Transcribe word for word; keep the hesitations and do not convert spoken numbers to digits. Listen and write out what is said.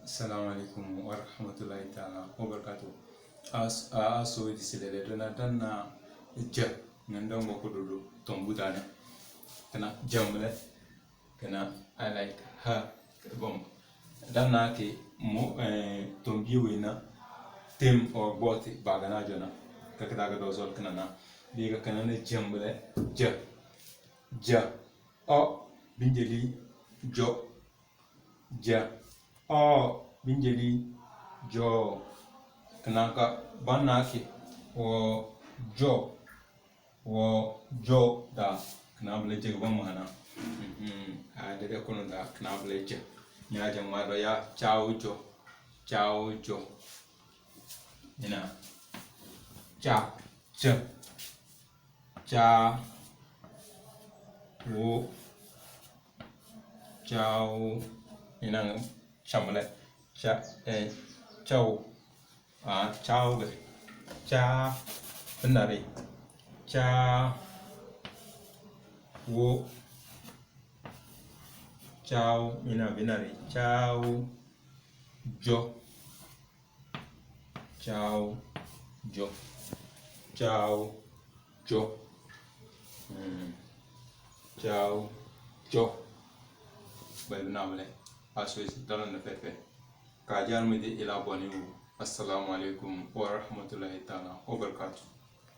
Assalamu alaikum warahmatullahi taala wabarakatuh. As, a, aso di silele dona dana ja, nandongo kududu tombu dana. Kana jamle, kana I like her bomb. Dana ke mo, eh, tombi wena tem or boti bagana jona. Kakada ga dozol kana na. Biga kana na jamle, ja, ja. O, binjeli, jo. Ja. O, binjeli, jo. Kinaka banaki wo jo. Wo jo da. Kina bile jege ba mana. Mhm. A dede kono da kina bile je. Nya je ma do ya chao jo. Chao jo. Ina. Cha. Cha. Cha. Wo. Chao. Ina chamle. Cha, eh, chao. Ah, chao ge. Cha. Binari. Cha. Wo. Chao. Ina binari. Chao. Jo. Chao, jo. Chao, jo. Mm. Chao, jo. Bai bina bale. Aso isi dala na pepe. Ka jar mi di ila boni wu. Assalamu alaikum wa rahmatullahi taala wa barakatuh.